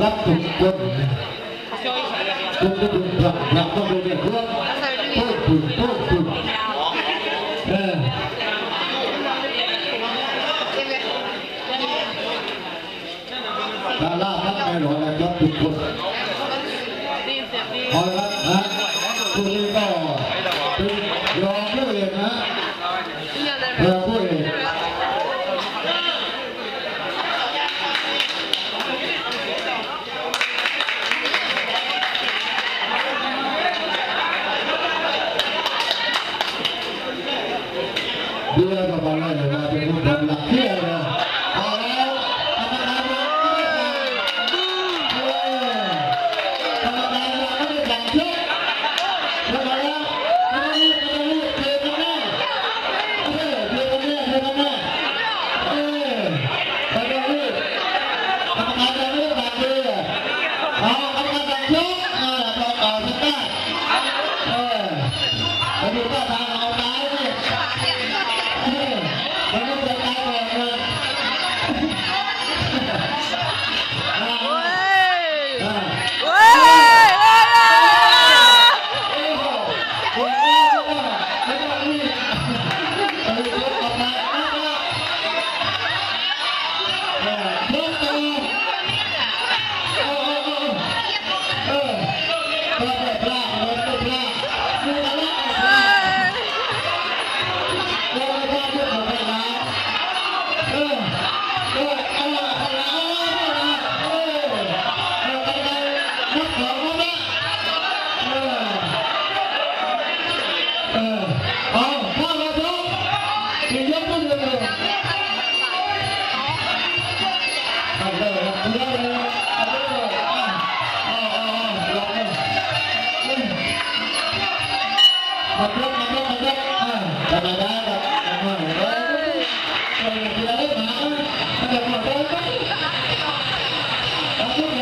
ທຸກຄົນ ທຸກຄົນ ເອີ ດາລາທັງແມ່ນອນແລະກັບທຸກຄົນ ເອົາລະນະ ຜູ້ນີ້ກໍເປັນຮອງຜູ້ເອກນະ ຮອງຜູ້ເອກ ເບຍກໍມາໄລ່ວ່າເປັນຄົນທຳຫຼັກເບຍນະ ເອົາແລ້ວ ກຳມະການຍັງບໍ່ໄດ້ສັ່ງ ເອີ ກຳມະການຍັງບໍ່ໄດ້ສັ່ງເຊັກ ແລ້ວກໍແລ້ວ ກຳມະການຍັງບໍ່ໄດ້ເຊັກ ເອີ ເອີ ກຳມະການຍັງບໍ່ໄດ້ສັ່ງເຊັກ ເອົາ ກຳມະການສັ່ງເຊັກ ເອີ ເອົາ ເອົາ ເອີ ໄປດູທ່າທາງເອົາຕາຍນີ້ ເອີ ໄປດູໃກ້ໆກ່ອນເລີຍ ໂອ້ຍ ໂອ້ຍ ໂອ້ຍ ໂອ້ຍ